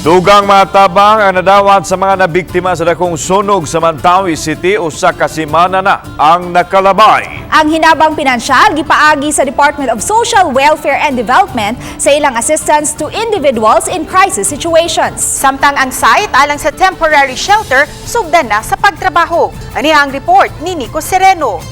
Dugang mga tabang ang nadawat sa mga nabiktima sa dakong sunog sa Mandaue City, 1 ka semana na ang nakalabay. Ang hinabang pinansyal gipaagi sa Department of Social Welfare and Development sa ilang assistance to individuals in crisis situations. Samtang ang site alang sa temporary shelter sugdan na sa pagtrabaho. Ani ang report ni Nico Sereno.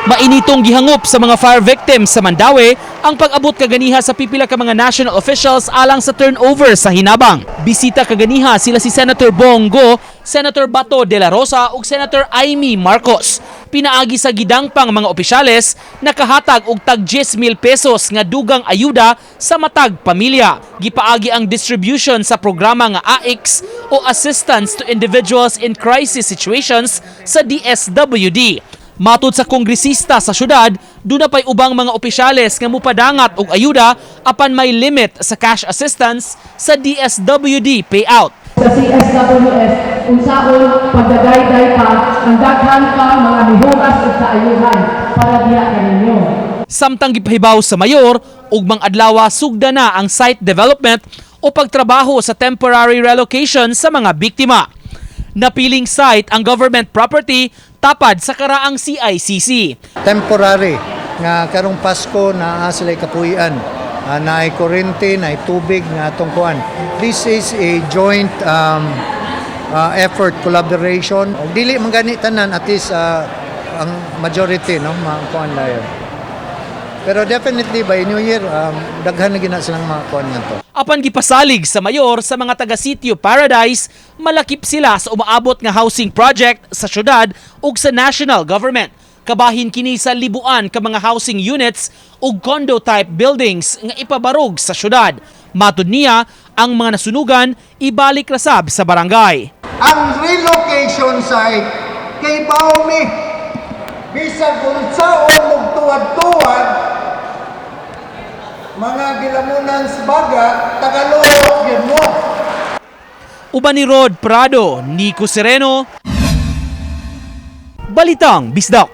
Mainitong gihangop sa mga fire victims sa Mandaue ang pag-abot kaganiha sa pipila ka mga national officials alang sa turnover sa hinabang. Bisita kaganiha sila si Senator Bong Go, Senator Bato de la Rosa ug Senator Imee Marcos. Pinaagi sa gidangpang mga opisyales, nakahatag og tag 10,000 pesos nga dugang ayuda sa matag pamilya. Gipaagi ang distribution sa programa nga AICS o Assistance to Individuals in Crisis Situations sa DSWD. Matud sa kongresista sa syudad, duna pay ubang mga opisyales nga mupadangat og ayuda apan may limit sa cash assistance sa DSWD payout. Sa CSWS unsaon pagdagayday pa ang daghan pa mga mihuras ug kaayuhan para diha kaninyo. Samtang gipahibaw sa mayor, ugmang adlaw sugda na ang site development o pagtrabaho sa temporary relocation sa mga biktima. Napiling site ang government property tapad sa karaang CICC. Temporary nga karong Pasko naa sila kapuy-an. Naay kuryente, naay tubig nga atong kuan. This is a joint effort, collaboration. Og dili man gani tanan, at least ang majority, no, makuan layo. Pero definitely by New Year, daghan na gina silang mga kuan ngadto. Apan gipasalig sa mayor sa mga taga Sitio Paradise, malakip sila sa umaabot nga housing project sa syudad ug sa national government. Kabahin kini sa libuan ka mga housing units ug condo type buildings nga ipabarog sa syudad. Matud niya, ang mga nasunugan ibalik rasab sa barangay. Ang relocation site kay mi bisag unsaon mog tuwad-tuwad, mga gilamunan sa baga, Tagalog yun mo. Uban ni Rod Prado, Nico Sereno, Balitang Bisdak.